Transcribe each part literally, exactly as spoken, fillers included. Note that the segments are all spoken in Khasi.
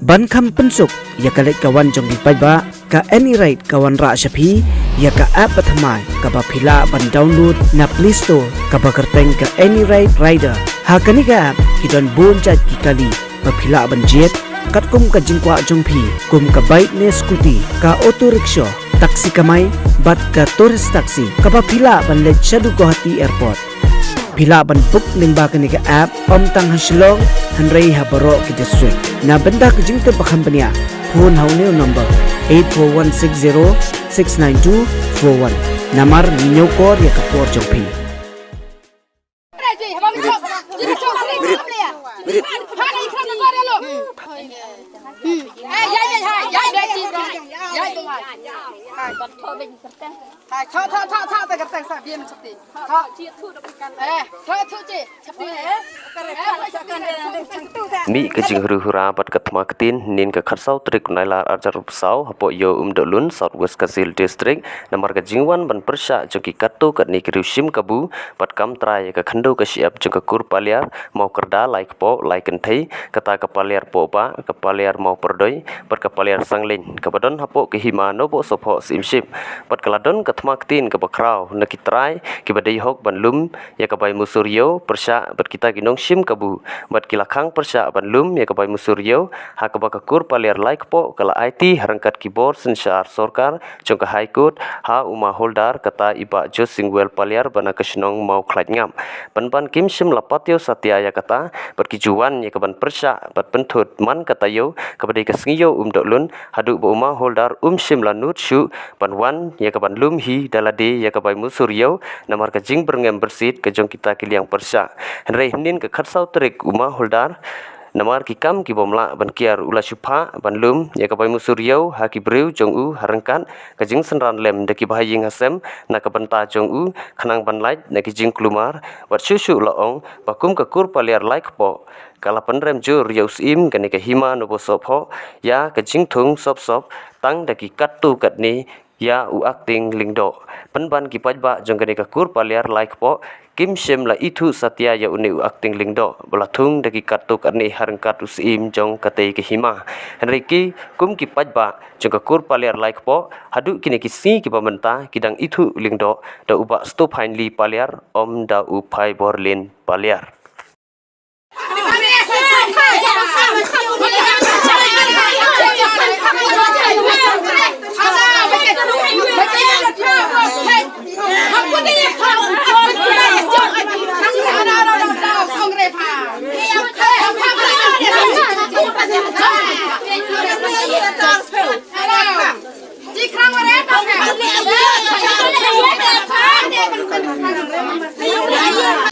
Ban kham pynsuk ïa ka leit ka wan jong ki paidbah, ka AnyRide ka wanrah sha phi ïa ka app bathymmai kaba phi lah ban download na Play Store, kaba kyrteng ka AnyRide Rider. Ha kane ka app ki don bun jait ki kali ba phi lah ban jied, katkum ka jingkwah jong phi, kum ka bike ne scooty, ka auto rickshaw, taxi kamai, bad ka tourist taxi, kaba phi lah ban leit shaduh Guwahati Airport. Phi lah ban book lyngba kane ka app, ym tang ha Shillong, hynrei ha baroh ki district. Na bynta ka jingtip ba kham bniah, phone ha une u number, eight four one six zero six nine two four one. Namar ngi ñiewkor ïa ka por jong phi. Mih ka jinghru hura bad ka thma ktien, hynnin ka khatsaw tarik u Nailar arhajar arphew saw, hapoh ïew Umdohlun, South West Khasi Hills District, namar ka jingwan ban pyrshah jong ki katto katne ki riew shim kabu, bad kam trai ïa ka khyndew ka shyiap jong ka kur Paliar, Mawkyrda, Laikpoh, Laikynthei, kata ka Paliar Pohbah, ka Paliar Mawpyrdoi, bad ka Paliar Sangleiñ, kaba don hapoh ka hima Nobosohphoh Syiemship, bad ka la don ka thma ktien kaba khraw, na ki trai, kiba dei hok ban lum, ïa ka bai musur ïew, pyrshah, bad kita ki nongshim kabu, bad ki la khang pyrshah ban lum, ïa ka bai musur ïew, ha kaba ka kur Paliar Laikpoh, ka la aiti, ha ryngkat ki bor synshar sorkar, jong ka High Court, ha u Maholdar, kata i Bah Josingwell Paliar, ba na ka shnong Mawkhlaitngap. Pynban kim shym la pat ïew satia ïa kata, bad ki ju wan, ïa ka ban pyrshah, bad pynthut, man ka taïew, kaba dei ka sngi ïew Umdohlun, haduh ba u Maholdar, um shym la nud shuh, ban wan, ïa ka ban lum hi, da lade, ïa ka bai musur ïew, namar ka jingbyrngem byrsit, ka jong kita ki liang pyrshah. Hynrei hynnin ka khatsaw tarik u Maholdar, namar ki kam ki bym lah ban kiar u la shu phah, ban lum, ïa ka bai musur ïew, ha ki briew jong u, ha ryngkat, ka jingsynran lem, da ki bahaïing hasem, na ka bynta jong u, khnang ban lait, na ki jingkulmar, bad shuh shuh la ong, ba kum ka kur Paliar Laikpoh, ka la pynrem jur ïa u Syiem, kane ka hima Nobosohphoh, ïa ka jingthung sop sop, tang da ki katto katne, ïa u Acting Lyngdoh. Pynban ki paidbah jong kane ka kur Paliar Laikpoh, kim shym la ithuh satia ïa une u Acting Lyngdoh, ba la thung da ki katto katne ha ryngkat u Syiem jong katei ka hima. Hynrei ki, kum ki paidbah, jong ka kur Paliar Laikpoh, haduh kine ki sngi kiba mynta, ki dang ithuh Lyngdoh, da u Bah Stophainli Paliar, ym da u Phaiborlin Paliar.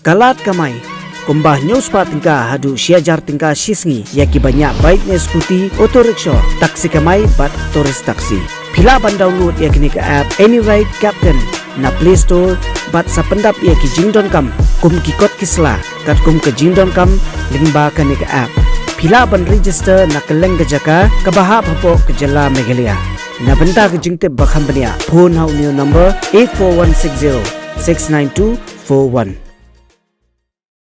Ka lad kamai, kumba hynñiew spah tyngka haduh shi hajar tyngka shi sngi, ïa kiba ñiah bike ne scooty, auto rickshaw, taxi kamai, bad tourist taxi. Phi lah ban download ïa kane ka app, AnyRide Captain, na Play Store, bad sa pyndap ïa ki jingdonkam, kum ki kot ki sla, katkum ka jingdonkam, lyngba kane ka app. Phi lah ban register na kylleng ka jaka, kaba hap hapoh ka jylla Meghalaya. Na bynta ka jingtip ba kham bniah, phone ha une u number, eight four one six zero six nine two four one.